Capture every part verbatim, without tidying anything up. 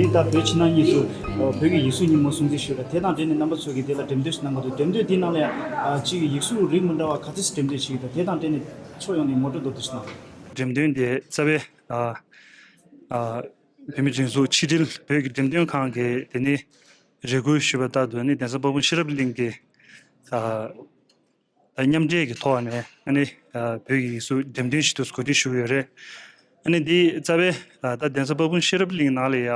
ད་བོད་ཕྱི་ནང་གཉིས་སུ་ཨ་བོད་ཀྱི་ཡིག་གཟུགས་ཉིན་མོ་སྲུང་བརྩི་ཞུས་ལ། དེ་དང་འབྲེལ་ནས་རྣམ་པ་ཚོ་གིས་དེ་ལ་འགྲེམས་སྟོན་ཞིག་གནང་གི་འདུག་འགྲེམས་སྟོན་དེའི་ནང་ལ་ཡང་ཨ་གཅིག་གི་ཡིག་གཟུགས་རིགས་མི་འདྲ་བ་ག་ཚོད་ཞིག་འགྲེམས་སྟོན་བྱེད་ཀྱི་འདུག་དེ་དང་འབྲེལ་ནས་ཕྱོགས་ཡོངས་ནས་ངོ་སྤྲོད་མདོར་བསྡུས་ཤིག་གནང་། འགྲེམས་སྟོན་དེ་རྩ་བའི་ཨ་ཨ་བོད་མི་སྒྲིག་འཛུགས་ཕྱི་དྲིལ་བོད་ཀྱི་འགྲེམས་སྟོན་ཁང་གིས་དེ་ནི་རེ་སྐུལ་ཞུས་པ་ལྟར་དུ་ནི་གདན་ས་དཔལ་སྤུངས་ཤེས་རབ་གླིང་གི་ཨ་ད་མཉམ་འབྲེལ་གྱི་ཐོག་ནས་ཨ་ནི་ཨ་བོད་ཀྱི་ཡིག་གཟུགས་འགྲེམས་སྟོན་ཞིག་ཏུ་གོ་སྒྲིག་ཞུས་ཡོད་རེད། ཨ་ནི་འདི་རྩ་བའི་ཨ་ད་གདན་ས་དཔལ་སྤུངས་ཤེས་རབ་གླིང་ནང་ལ་ཡ་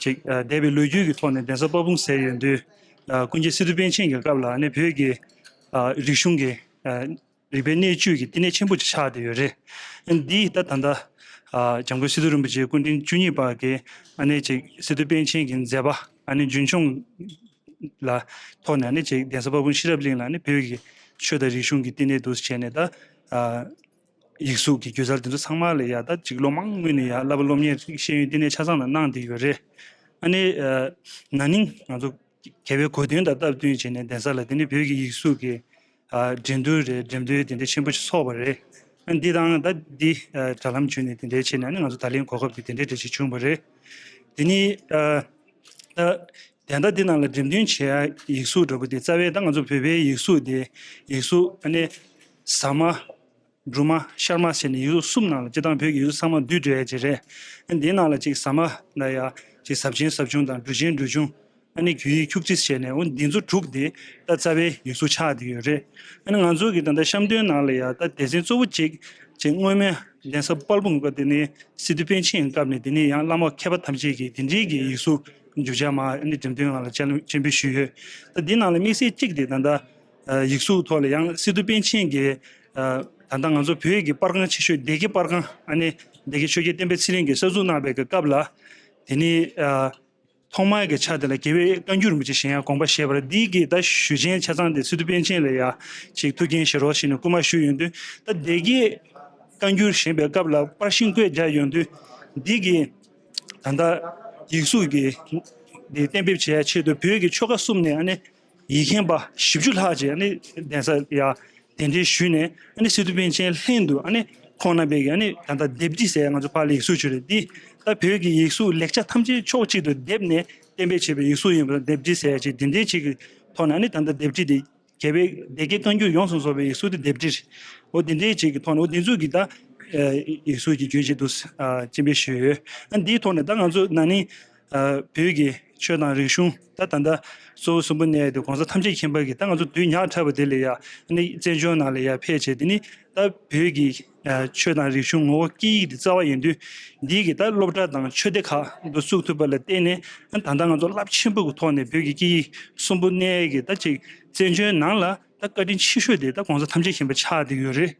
ཅིག་ཨ་འདས་པའི་ལོ་རྒྱུས་ཀྱི་ཐོག་ནས་གདན་ས་དཔལ་སྤུངས་ཟེར་ཡོང་དུས་ཨ་ཀུན་མཁྱེན་སི་ཏུ་པཎ་ཆེན་གྱི་སྐབས་ལ་ཨ་ནི་བོད་ཀྱི་ཨ་རིག་གཞུང་གི་ཨ་རིག་པའི་གནས་བཅུད་ཀྱི་བསྟི་གནས་ཆེན་པོ་ཅིག་ཆགས་བསྡད་ཡོད་རེད། ཨ་ནི་འདི་ད་ད་ལྟ་ཨ་འཇམ་མགོན་སི་ཏུ་རིན་པོ་ཆེ་སྐུ་ཕྲེང་བཅུ་གཉིས་པ་གིས་ཨ་ནི་ཅིག་སི་ཏུ་པཎ་ཆེན་གྱི་མཛད་པ་ཨ་ནི་རྒྱུན་འཁྱོངས་ལ་ཐོག་ནས་ནི་ཅིག་གདན་ས་དཔལ་སྤུངས་ཤེས་རབ་གླིང་ལ་ནི་བོད་ཀྱི་ཆོས་དང་རིག་གཞུང་གི་བསྟི་གནས་འདུག་སེ་བྱས་ནས་ད་ཨ་ཡིག་གཟུགས་ཀྱི་སྒྱུ་རྩལ་དེ་ཚོ་ཚང་མ་ལ་ཡ་ད་ཅིག་ལོ་མང་སྔོན་ནས་ཡ་བསླབ་པ་སློབ་གཉེར་ཤེས་ཡོན་བསྟི་གནས་ཆ་ཚང་ལ་གནང་བསྡད་ཡོད་རེད། ཨ་ནི་ཨ་ན་ནིང་ང་ཚོ་རྒྱལ་བའི་གོ་སྟོན་དང་སྟབས་བསྟུན་བྱས་ནས་གདན་ས་ལ་དེ་ནི་བོད་ཀྱི་ཡིག་གཟུགས་ཀྱི་ཨ་འགྲན་བསྡུར་རེད། འགྲེམས་སྟོན་དེ་འདྲ་ཆེན་པོ་ཞིག་ཚོགས་པ་རེད། ཨ་འདི་དང་ད་འདི་ཨ་དྲ་ལམ་བརྒྱུད་ནས་དེ་འདྲའི་ཆེད་ནས་ནི་ང་ཚོ་ད་ལན་གོ་སྐབས་དེ་དེ་འདྲའི་འདྲ་ཞིག་བྱུང་བ་རེད། དེ་ནི་ཨ་ད་དེ་འདྲ་འདི་ནང་ལ་འགྲེམས་སྟོན་བྱེད་ཡ་ཡིག་གཟུགས་འདྲ་པོ་དེ་རྩ་བའི་ད་ང་ཚོ་བོད་པའི་ཡིག་གཟུགས་དེ་ཡིག་གཟུགས་ཨ་ནི་ཟ་མ། སྦྲུམ་མ། ཤར་མ་ཟེར་ནས་ཡིག་གཟུགས་གསུམ་ནང་ལ་སྤྱིར་བཏང་བོད་ཀྱི་ཡིག་གཟུགས་ཚང་མ་འདུས་འགྲོ་ཡ་ཅིག་རེད། ཨ་འདིའི་ནང་ལ་ཅིག་ཟ་མ་ལ་ཡ་ཅིག་ཟབ་ཆེན་ཟབ་ཆུང་དང་འབྲུ་ཆེན་འབྲུ་ཆུང་། ཨ་ནི་རྒྱུ་ཡི་ཁྱུག་ཙེ་བྱས་ནས་འོ་འདི་ཚོ་དྲུག་དེ་ད་རྩ་བའི་ཡིག་གཟུགས་ཆགས་བསྡད་ཡོད་རེད། ཨ་ནི་ང་ཚོ་གི་ད་ལྟ་བཤམས་སྟོན་ནང་ལ་ཡ་ད་སྡེ་ཚན་གཙོ་བོ་གཅིག་ཅིག་སྔོན་མའི་གདན་ས་དཔལ་སྤུངས་སྐབས་དེ་ནས་སི་ཏུ་པཎ་ཆེན་སྐབས་ནས་དེ་ནས་ཡང་བླ་མ་མཁས་པ་ཐམས་ཅད་ཀྱིས་དེ་འདྲའི་གི་ཡིག་གཟུགས་རྒྱུ་ཆ་མ་ཨ་ནི་འགྲེམས་སྟོན་ནང་ལ་སྤྱན་སྤྱན་འབུལ་ཞུས་ཡོད། ད་འདི་ནང་ལ་དམིགས་བསལ་གཅིག་དེ་ད་ལྟ་ཡིག་གཟུགས་ཐོག་ལ་ཡང་སི་ཏུ་པཎ་ཆེན་གྱིས་ད་ལྟ་ང་ཚོ་བོད་ཀྱི་པར་ཁང་ཆེ་ཤོས་སྡེ་དགེ་པར་ཁང་ཨ་ནི་སྡེ་དགེ་ཆོས་རྒྱལ་བསྟན་པའི་ཚེ་རིང་གིས་གསར་འཛུགས་གནང་བའི་སྐབས་ལ་དེ་ནི་ཐོག་མའི་གི་ཆ་དེ་ལ་རྒྱལ་བའི་བཀའ་འགྱུར་རིན་པོ་ཆེ་བཞེངས་ཡ་དགོངས་པ་བཞེས་པར་འདི་གི་ད་ཞུ་ཆེན་ཆ་ཚང་དེ་སི་ཏུ་པཎ་ཆེན་ལ་ཡ་ཅིག་ཐུགས་འགན་བཞེས་རོགས་ཞེས་ནས་སྐུལ་མ་ཞུས་ཡོང་དུས་ད་སྡེ་དགེ་བཀའ་འགྱུར་བཞེངས་པའི་སྐབས་ལ་པར་ཤིང་བཀོད་རྒྱག་ཡོང་དུས་འདི་གི་ད་ལྟ་ཡིག་གཟུགས་ཀྱི་འདི་གཏན་འབེབས་བྱེད་ཡ་ཆེད་དུ་བོད་ཀྱི་ཆོལ་ཁ་གསུམ་ནས་ཨ་ནི་ཡིག་མཁན་པ་བཞི་བཅུ་ལྷག་ཅིག་ཨ་ནི་གདན་ས་ཡ་གདན་འདྲེན་ཞུས་ནས་ཨ་ནི་སི་ཏུ་པཎ་ཆེན་ལྷན་དུ་ཨ་ནི་ཁོང་རྣམ་པས་ཀྱི་ཨ་ནི་ད་ལྟ་ལྡེབས་བྲིས་ཟེར་ཡ་ང་ཚོ་ཕར་ལ་ཡིག་གཟུགས་བྱོས་རེད། འདི་ད་བོད་ཀྱི་ཡིག་གཟུགས་ལེགས་ཆ་ཐམས་ཅད་ཕྱོགས་གཅིག་ཏུ་བསྡེབས་ནས་གཏན་འབེབས་བྱས་པའི་ཡིག་གཟུགས་ཡིན་པ་དང་ལྡེབས་བྲིས་ཟེར་ཡ་ཅིག་འདི་འདྲའི་ཅིག་གི་ཐོག་ནས་ཨ་ནི་ད་ལྟ་ལྡེབས་བྲིས་དེ་རྒྱལ་བའི་སྡེ་དགེ་བཀའ་འགྱུར་ཡོངས་སུ་རྫོགས་པའི་ཡིག་གཟུགས་དེ་ལྡེབས་བྲིས་རེད། འོ་འདི་འདྲའི་ཅིག་གི་ཐོག་ནས་འོ་འདི་ཚོ་གི་ད་ཡིག་གཟུགས་ཀྱི་རྒྱུན་ཞིག་ཏུ་སྤྱན་འབུལ་ཞུས་ཡོད། ཨ་འདིའི་ཐོག་ནས་ད་ང་ཚོ་ན་ནིང་ཨ་བོད་ཀྱི་ཆོས་དང་རིག་གཞུང་ད་ད་ལྟ་གཙོ་བོ་གསུམ་པོ་གནས་ཏེ་གོང་ས་ཐམས་ཅད་མཁྱེན་པ་གིས་ད་ང་ཚོ་དུས་ཉག་ཕྲ་བ་དེ་ལ་ཡ་ནི་བཙན་བྱོལ་ནང་ལ་ཡ་ཕེབས་བྱས་དེ་ནི་ད་བོད་ཀྱི་ཨ་ཆོས་དང་རིག་གཞུང་ངོ་བོ་སྐད་ཡིག་དེ་རྩ་བ་ཡིན་དུས་འདི་གི་ད་སློབ་གྲྭ་དང་ཆོས་སྡེ་ཁག་འདུ་བཙུགས་ཐུབ་པ་ལ་བརྟེན་ནས་ད་ལྟ་ང་ཚོ་རླབས་ཆེན་པོ་གི་ཐོག་ནས་བོད་ཀྱི་སྐད་ཡིག་གསུམ་པོ་གནས་ཀྱི་ད་ཅིག་བཙན་བྱོལ་ནང་ལ་ད་བཀའ་དྲིན་ཆེ་ཤོས་དེ་ད་གོང་ས་ཐམས་ཅད་མཁྱེན་པ་ཆགས་བསྡད་ཡོད་རེད།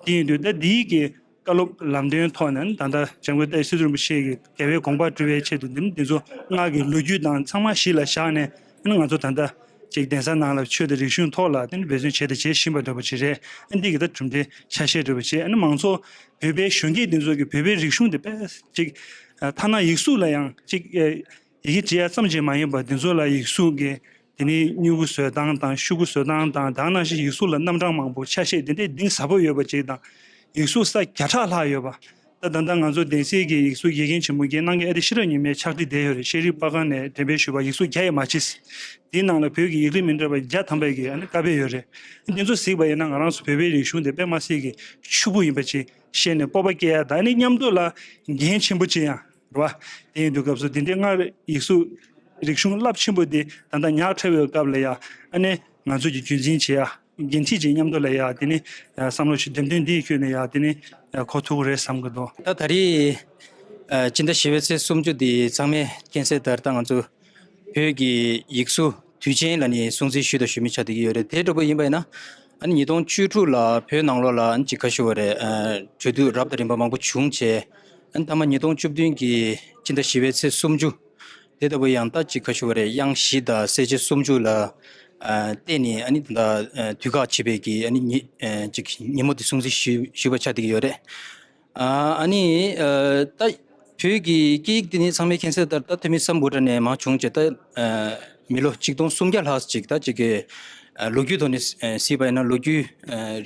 དེ་ཡིན་དུས་ད་འདི་གི་བཀའ་སློབ་ལམ་སྟོན་ཐོག་ནས་ད་ལྟ་འཇམ་མགོན་ཏཱ་ལའི་སི་ཏུ་རིན་པོ་ཆེ་གི་རྒྱལ་བའི་དགོངས་པ་སྒྲུབ་པའི་ཆེད་དུ་འདི་འདི་ཚོ་སྔགས་ཀྱི་ལོ་རྒྱུས་དང་ཚང་མ་གཞི་ལ་བཞག་ནས་ང་ཚོ་ད་ལྟ་ཅིག་གདན་ས་ནང་ལ་ཆོས་དང་རིག་གཞུང་ཐོག་ལ་འབད་བརྩོན་བྱས་དང་བྱེད་བཞིན་པ་འདྲ་པོ་ཅིག་རེད། འདི་གི་ད་གྲུབ་འབྲས་ཆ་ཤས་འདྲ་པོ་ཅིག་མང་ཚོགས་བོད་པའི་གཞོན་སྐྱེས་འདི་ཚོ་གི་བོད་པའི་རིག་གཞུང་དེ་དཔེ་ཅིག་ཐ་ན་ཡིག་གཟུགས་ལ་ཡང་ཅིག་ཡི་གེ་བྲིས་ཡ་ཙམ་ཅིག་མ་ཡིན་པར་འདི་ཚོ་ལ་ཡིག་གཟུགས་ཀྱི་དེ་ནས་སྨྱུ་གུ་བཟོ་སྟངས་དང་ཤོག་གུ་བཟོ་སྟངས་དང་དེ་ནང་བཞིན་ཡིག་གཟུགས་ལ་རྣམ་གྲངས་མང་པོ་ཆ་ཤས་དེ་འདྲའི་གཏིང་ཟབ་པོ་ཡོད་པ་ཅིག་དང་། ཡིག་གཟུགས་ས་བརྒྱ་ཕྲག་ལྷག་ཡོད་པ། ད་ད་ལྟ་ང་ཚོ་གདན་སའི་གི་ཡིག་གཟུགས་དགེ་རྒན་ཆེན་མོ་རྒན་རྣམ་རྒྱལ་ཨ་ཏི་ཤེས་རབ་ཉི་མའི་ཕྱག་བྲིས་བསྡད་ཡོད་རེད། ཤེས་རིག་པར་ཁང་ནས་འགྲེམས་སྤེལ་ཞུས་པ་ཡིག་གཟུགས་བརྒྱ་ཡས་མ་མཆིས། དེའི་ནང་ལ་བོད་ཀྱི་ཡིག་རིགས་མི་འདྲ་བ་བརྒྱ་ཐམ་པ་གི་ཨ་ནི་ཀ་པེ་ཡོད་རེད། འདི་ཚོ་གཟིགས་པ་ཡིན་ན་ང་རང་ཚོ་བོད་པའི་རིག་གཞུང་དེ་དཔེ་མ་སྲིད་ཀྱི་ཕྱུག་པོ་ཡིན་པ་ཅིག་ཤེས་ནས་སྤོབས་པ་སྐྱེ་ཡ་དང་ཨ་ནི་མཉམ་དུ་ལ་འགན་ཆེན་པོ་ཅིག་ཡང་། རེད་བ། དེ་ཡིན་དུས་སྐབས་སུ་དེ་འདྲའི་སྔར་ཡིག་གཟུགས་རིག་གཞུང་རླབས་ཆེན་པོ་དེ་ད་ལྟ་ཉག་ཕྲ་བའི་སྐབས་ལ་ཡ་ཨ་ནི་ང་ཚོ་གི་རྒྱུན་འཛིན་བྱེད་ཡ་འགན་འཁྲི་ཅིག་མཉམ་དུ་ལ་ཡ་དེ་ནི་བསམ་བློ་ཞིག་འགྲེམས་སྟོན་འདིའི་ཁྱོན་ནས་ཡ་དེ་ནི་གོ་ཐུབ་ཀྱི་རེད་བསམ་གྱི་འདུག་ད་ད་རེས་སྤྱི་ཟླ་བཞི་པའི་ཚེས་སུམ་ཅུ་དེ་ཚང་མས་མཁྱེན་གསལ་ལྟར་ད་ང་ཚོ་བོད་ཀྱི་ཡིག་གཟུགས་དུས་ཆེན་ལ་ནི་སྲུང་བརྩི་ཞུས་དང་ཞུ་མུས་ཆགས་བསྡད་ཀྱི་ཡོད་རེད། དེ་འདྲ་པོ་ཡིན་པ་ཡིན་ན། ཨ་ནི་ཉིས་སྟོང་བཅུ་དྲུག་ལ་བོད་ནང་ལོགས་ལ་ཨ་ནི་ཅིག་ག་ཞུ་བ་རེད། ཨ་གྲོས་བསྡུར་རབ་དང་རིམ་པ་མང་པོ་བྱུང་བྱས། ཨ་ནི་མཐའ་མ་ཉིས་སྟོང་བཅུ་བདུན་གྱི་སྤྱི་ཟླ་བཞི་པའི་ཚེས་སུམ་ཅུ། དེ་ལྟ་བུ་ཡང་ད་ཅིག་ག་ཞུ་བ་རེད། གཡང་གཞིས་དང་སེར་བྱེས་སུམ་ཅུ་ལ་ཨ་བརྟེན་ནས་ཨ་ནི་ད་ཨ་དུས་བཀག་བྱས་པའི་གི་ཨ་ནི་ཉི་ཨ་ཅིག་ཉིན་མོ་དེ་སྲུང་བརྩི་ཞུ་ཞུས་པ་ཆགས་བསྡད་ཀྱི་ཡོད་རེད། ཨ་ཨ་ནི་ཨ་ད་བོད་ཀྱི་སྐད་ཡིག་འདི་ནི་ཚང་མས་མཁྱེན་གསལ་ལྟར་ད་ཐོན་མི་སམ་བྷོ་ཊ་ནས་མར་བྱུང་བྱས་ད་ཨ་མི་ལོ་ཆིག་སྟོང་སུམ་བརྒྱ་ལྷག་ཅིག་ད་ཅིག་གི་ ལོ་རྒྱུས་ཐོག་ནས་གཟིགས་པ་ཡིན་ན་ལོ་རྒྱུས་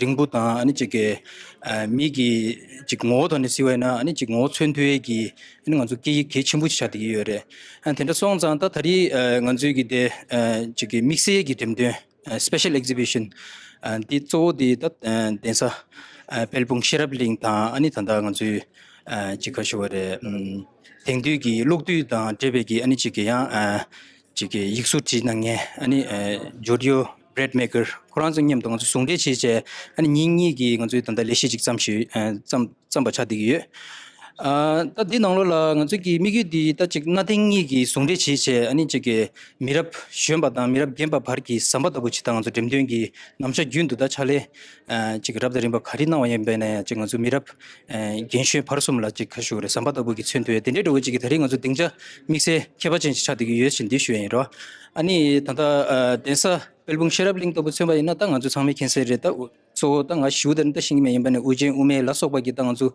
རིང་པོ་དང་ཨ་ནི་ཅིག་གི་མི་གི་ཅིག་ངོ་བོ་ཐོག་ནས་གཟིགས་པ་ཡིན་ན་ཨ་ནི་ཅིག་ངོ་བོ་མཚོན་ཐུབ་ཡས་ཀྱི་ཨ་ནི་ང་ཚོ་སྐད་ཡིག་གལ་ཆེན་པོ་ཞིག་ཆགས་བསྡད་ཀྱི་ཡོད་རེད། དེ་འདྲ་སོང་ཙང་ད་ད་རེས་ང་ཚོའི་གི་དེ་ཅིག་གི་དམིགས་བསལ་གྱི་འགྲེམས་སྟོན། Special Exhibition འདི་གཙོ་བོ་འདི་ད་གདན་ས་དཔལ་སྤུངས་ཤེས་རབ་གླིང་དང་ཨ་ནི་ད་ལྟ་ང་ཚོའི་ཅིག་ག་ཞུ་བ་རེད། དེང་དུས་ཀྱི་གློག་རྡུལ་དང་འབྲེལ་བའི་གི་ཨ་ནི་ཅིག་གི་ཡང་ཅིག་གི་ཡིག་གཟུགས་བྲིས་གནང་མཁན་ཨ་ནི་Giorgio Bradmaker ཁོ་རང་ཚོ་མཉམ་དུ་ང་ཚོ་ཟུང་འབྲེལ་བྱས་བྱས་ཨ་ནི་ཉིན་གཉིས་ཀྱི་ང་ཚོའི་ད་ལྟ་ལས་གཞི་ཅིག་བརྩམས་ཞུས་བརྩམས་བརྩམས་པ་ཆགས་བསྡད་ཀྱི་ཡོད། ད་འདི་ནང་ལོགས་ལ་ང་ཚོ་གི་དམིགས་ཡུལ་འདི་ད་ཅིག་གནའ་དེང་གཉིས་ཀྱི་ཟུང་འབྲེལ་བྱས་བྱས་ཨ་ནི་ཅིག་གི་མི་རབས་གཞོན་པ་དང་མི་རབས་རྒན་པ་བར་གྱི་ཟམ་པ་ལྟ་བུ་ཅིག་ད་ང་ཚོ་འགྲེམས་སྟོན་གྱི་རྣམ་གཞག་རྒྱུན་དུ་ད་ཕྱག་ལས་ཅིག་རབ་དང་རིམ་པ་ག་རེ་གནང་བ་ཡིན་པས་ན་ཡང་ཅིག་ང་ཚོ་མི་རབས་རྒན་གཞོན་བར་གསུམ་ལ་ཅིག་ག་ཞུ་དགོས་རེད་ཟམ་པ་ལྟ་བུ་གི་མཚོན་ཐུབ་ཡས་དེ་འདྲའི་འགྲོ་བའི་ཅིག་གི་ད་རེས་ང་ཚོ་སྡིངས་ཆ་དམིགས་བསལ་ཁྱད་པར་ཅན་ཞིག་ཆགས་བསྡད་ཀྱི་ཡོད་ཅེས་འདི་ཞུ་ཡས་ཡིན་རོ། ཨ་ནི་ད་ལྟ་གདན་ས་དཔལ་སྤུངས་ཤེས་རབ་གླིང་ལྟ་བུ་མཚོན་པ་ཡིན་ན་ད་ང་ཚོ་ཚང་མས་མཁྱེན་གསལ་རེད་ད། གཙོ་བོ་ད་ང་ཞུ་དེ་ད་ཤེས་ཀྱི་མེད་ཡིན་པ་ནས་ཨུ་རྒྱན་དབུ་མེད་ལ་སོགས་པ་གི་ད་ང་ཚོ་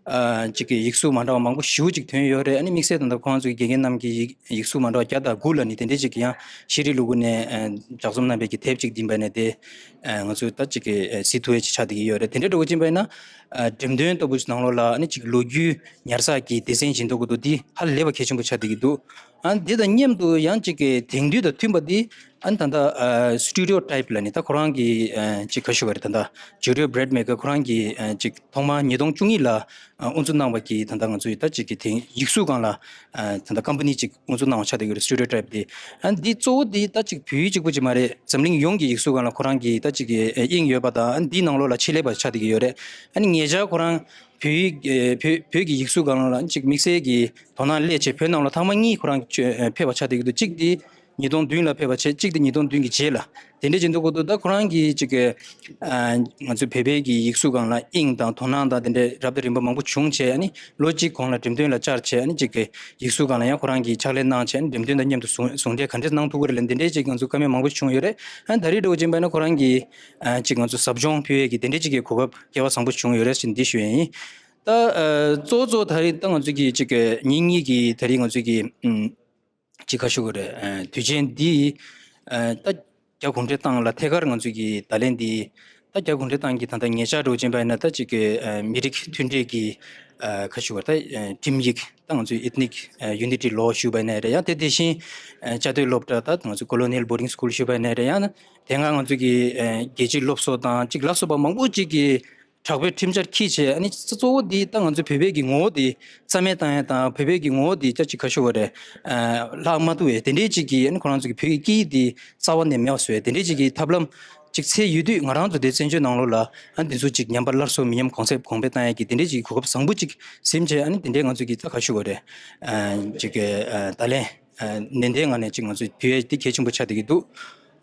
ཨ་ཅིག་གི་ཡིག་གཟུགས་མ་འདྲ་བ་མང་པོ་ཞེ་པོ་ཅིག་ཐོན་ཡོད་རེད། ཨ་ནི་དམིགས་བསལ་ད་ལྟ་ཁོང་ཚོའི་དགེ་རྒན་རྣམས་ཀྱི་ཡིག་ཡིག་གཟུགས་མ་འདྲ་བ་བརྒྱ་དང་དགུ་ལ་ནི་དེ་འདྲས་ཅིག་གི་ཡང་ཤེས་རིག་ལུ་གུ་ནས་ཨ་ལྗགས་རྩོམ་གནང་བའི་གི་དེབ་ཅིག་འདིན་པ་ནས་དེ་ཨ་ང་ཚོས་ད་ཅིག་གི་ཨ་གཟིགས་ཐུབ་ཡས་ཅིག་ཆགས་བསྡད་ཀྱི་ཡོད་རེད། དེ་འདྲས་འགྲོ་གི་ཕྱིན་པ་ཡིན་ན་ཨ་འགྲེམས་སྟོན་ལྟ་བུ་ཞིག་ནང་ལོགས་ལ་ཨ་ནི་ཅིག་ལོ་རྒྱུས་ཉར་ཚགས་ཀྱི་སྡེ་ཚན་ཅིག་འདུག་གི་འདུག་འདི་ཧ་ལས་པ་གལ་ཆེན་པོ་ཆགས་བསྡད་ཀྱི་འདུག་ཨ་འདི་དང་མཉམ་དུ་ཡང་ཅིག་གི་དེང་དུས་དང་མཐུན་པ་འདི་ཨ་ནི་ད་ལྟ་Studio Type ལ་ནི་ད་ཁོ་རང་གི་ཅིག་ག་ཞུ་བ་རེད། ད་ལྟ་Giorgio Bradmaker ཁོ་རང་གི་ཅིག་ཐོག་མ་ཉིས་སྟོང་བཅུ་གཉིས་ལ་དབུ་འཛུགས་གནང་བ་གི་ད་ལྟ་ང་ཚོའི་ད་ཅིག་གི་དེང་ཡིག་གཟུགས་སྒང་ལ་ད་ལྟ་ཀམ་པ་ནི་ཅིག་དབུ་འཛུགས་གནང་བ་ཆགས་བསྡད་ཀྱི་རེད། Studio Type དེ་ཨ་ནི་འདི་གཙོ་བོ་འདི་ད་ཅིག་བོད་ཡིག་གཅིག་པུ་ཅིག་མ་རེད། འཛམ་གླིང་ཡོངས་ཀྱི་ཡིག་གཟུགས་སྒང་ལ་ཁོ་རང་གི་ད་ཅིག་གི་དབྱིངས་ཡོད་པ་དང་ཨ་ནི་འདིའི་ནང་ལོགས་ལ་ཆེད་ལས་པ་ཆགས་བསྡད་ཀྱི་ཡོད་རེད། ཨ་ནི་ཉེ་ཆར་ཁོ་རང་བོད་ཡིག་བོད་བོད་ཀྱི་ཡིག་གཟུགས་སྒང་ལ་ཅིག་དམིགས་བསལ་གྱི་དོ་སྣང་སླེབས་བྱས་བོད་ནང་ལ་ཐེངས་མ་གཉིས་ཁོ་རང་ཕེབས་པ་ཆགས་བསྡད་ཀྱི་འདུག་གཅིག་དེ་ཉིས་སྟོང་བདུན་ལ་ཕེབས་པ་བྱས། གཅིག་དེ་ཉིས་སྟོང་བདུན་གྱི་རྗེས་ལ་དེ་འདྲ་བྱེད་འདུག་གོ་འདུག་ད་ཁོ་རང་གིས་ཅིག་གི་ང་ཚོའི་བོད་པའི་གི་ཡིག་གཟུགས་སྒང་ལ་དབྱིངས་དང་དོ་སྣང་དང་དེ་འདྲའི་རབ་དང་རིམ་པ་མང་པོ་བྱུང་བྱས། ཨ་ནི་ལོ་གཅིག་གོང་ལ་འགྲེམས་སྟོན་ལ་བཅར་བྱས། ཨ་ནི་ཅིག་གི་ཡིག་གཟུགས་སྒང་ལ་ཡང་ཁོ་རང་གིས་ཕྱག་ལས་གནང་བྱས། ཨ་ནི་འགྲེམས་སྟོན་དང་མཉམ་དུ་ཟུང་ཟུང་འབྲེལ་ག་འདྲས་གནང་ཐུབ་ཀྱི་རེད་ལབ་འདི་འདྲའི་ཅིག་ང་ཚོ་བཀའ་མོལ་མང་པོ་བྱུང་ཡོད་རེད། ཨ་ནི་ད་རེས་འདྲ་བོ་ཅིག་ཡིན་པ་ན་ཁོ་རང་གིས་ཅིག་ང་ཚོ་ཟབ་སྦྱོང་ཕུལ་ཡས་ཀྱི་དེ་འདྲའི་ཅིག་གི་གོ་སྐབས་སྐལ་བ་བཟང་པོ་བྱུང་ཡོད་རེད་ཅེས་འདི་ཞུ་ཡས་ཡིན། ད་ཨ་གཙོ་བོ་གཙོ་བོ་ད་རེས་ད་ང་ཚོ་གི་ཅིག་གི་ཉིན་གཉིས་ཀྱི་ད་རེས་ང་ཚོ་གི་ཨམ་ཅིག་ག་ཞུ་དགོས་རེད། ཨ་དུས་ཆེན་འདི་ཨ་ད་རྒྱ་གུང་ཁྲན་ཏང་ལ་ཐད་ཀར་ང་ཚོ་གི་ད་ལན་འདི་ད་རྒྱ་གུང་ཁྲན་ཏང་གི་ད་ལྟ་ཉེ་ཆར་འགྲོ་ཕྱིན་པ་ཡིན་ན་ད་ཅིག་གི་ཨ་མི་རིགས་མཐུན་སྒྲིལ་གྱི་ཨ་ག་ཞུ་དགོས་རེད། ད་ཨ་ཁྲིམས་ཡིག་ད་ང་ཚོའི་Ethnic Unity Law ཞུས་པ་ཡིན་ན་རེད། ཡང་དེ་དེ་བཞིན་ཨ་བཅའ་སྡོད་སློབ་གྲྭ་ད་ང་ཚོ་Colonial Boarding School ཞུས་པ་ཡིན་ན་རེད། ཡང་དེ་སྔ་ང་ཚོ་གི་ཨ་རྒྱལ་སྤྱིའི་སློབ་གསོ་དང་ཅིག་ལ་སོགས་པ་མང་པོ་ཅིག་གི་དྲག་པོའི་ཁྲིམས་འཆར་འཁྱེར་བྱས། ཨ་ནི་གཙོ་བོ་འདི་ད་ང་ཚོ་བོད་པའི་གི་ངོ་བོ་འདི་རྩ་མེད་བཏང་ཡས་དང་བོད་པའི་གི་ངོ་བོ་འདི་ཅག་ཅིག་ག་ཞུ་བ་རེད། ཨ་ལྷག་མ་ཐུབ་པའི་དེ་འདྲའི་ཅིག་གི་ཨ་ནི་ཁོ་རང་ཚོ་གི་བོད་ཀྱི་སྐད་ཡིག་འདི་རྩ་བ་ནས་མེད་པ་བཟོ་ཡས་དེ་འདྲའི་ཅིག་གི་ཐབས་ལམ་ཅིག་འཚོལ་ཡོད་དུས། ང་རང་ཚོ་དེ་བཙན་བྱོལ་ནང་ལོགས་ལ་ཨ་ནི་འདི་ཚོ་ཅིག་ཉམས་པ་སླར་གསོ་མི་ཉམས་གོང་ཚད་གོང་འཕེལ་བཏང་ཡས་ཀྱི་དེ་འདྲའི་ཅིག་གོ་སྐབས་བཟང་པོ་ཅིག་ཟིན་བྱས། ཨ་ནི་དེ་འདྲའི་ང་ཚོ་གི་ད་ག་ཞུ་བ་རེད། ཨ་ཅིག་གི་ཨ་ད་ལན་ཨ་ནན་ཏན་ངང་ནས་ཅིག་ང་ཚོ་ཕུལ་ཡས་འདི་གལ་ཆེན་པོ་ཆགས་བསྡད་ཀྱི་འདུག་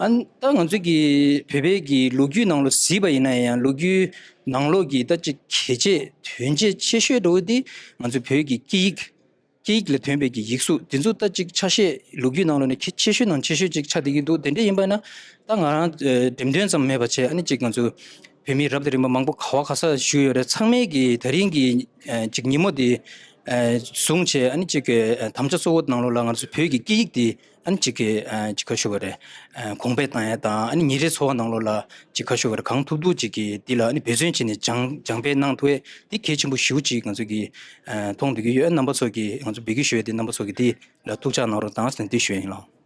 ཨ་ནི་ད་ང་ཚོ་གི་བོད་པའི་གི་ལོ་རྒྱུས་ནང་ལོགས་གཟིགས་པ་ཡིན་ན་ཡང་ལོ་རྒྱུས་ནང་ལོགས་ཀྱི་ད་ཅིག་གལ་ཆེ་དོན་ཆེ་ཆེ་ཤོས་འདྲ་བོ་འདི་ང་ཚོ་བོད་ཀྱི་སྐད་ཡིག་སྐད་ཡིག་ལས་ཐོན་པའི་གི་ཡིག་གཟུགས་འདི་ཚོ་ད་ཅིག་ཆ་ཤས་ལོ་རྒྱུས་ནང་ལོགས་ནས་གལ་ཆེ་ཤོས་ནང་ཆེ་ཤོས་ཅིག་ཆགས་བསྡད་ཀྱི་འདུག་དེ་འདྲ་ཡིན་པ་ན་ད་ང་རང་ཨ་འགྲེམས་སྟོན་ཙམ་མེད་པ་བྱས། ཨ་ནི་ཅིག་ང་ཚོ་བོད་མི་རབ་དང་རིམ་པ་མང་པོ་ག་བ་ག་ས་བཞུགས་ཡོད་རེད། ཚང་མས་གི་ད་རིང་གི་ཨ་ཅིག་ཉིན་མོ་འདི་ཨ་བཟུང་བྱས། ཨ་ནི་ཅིག་གི་ཨ་དམ་བཅའ་གཙོ་བོ་ནང་ལོགས་ལ་ང་ཚོ་བོད་ཀྱི་སྐད་ཡིག་འདི་ཨ་ནི་ཅིག་གི་ཨ་ཅིག་ག་ཞུ་བ་རེད། ཨ་གོང་འཕེལ་བཏང་ཡས་དང་། ཨ་ནི་ཉིན་རེའི་འཚོ་བ་ནང་ལོགས་ལ་ཅིག་ག་ཞུ་བ་རེད། གང་ཐུབ་ཐུབ་ཅིག་གི་འདི་ལ་ཨ་ནི་འབད་བརྩོན་བྱས་ནས་སྦྱང་སྦྱང་སྤེལ་གནང་ཐུབ་ཡས་འདི་གལ་ཆེན་པོ་ཞེ་པོ་ཅིག་ང་ཚོ་གི་ཨ་མཐོང་བསྡད་ཀྱི་ཡོད། རྣམ་པ་ཚོ་གི་ང་ཚོ་འབོད་སྐུལ་ཞུ་ཡས་འདི་རྣམ་པ་ཚོ་གི་འདི་ལ་ཐུགས་ཅག་གནང་རོགས་གནང་ཟེར་ནས་འདི་ཞུ་ཡས་ཡིན་ལགས།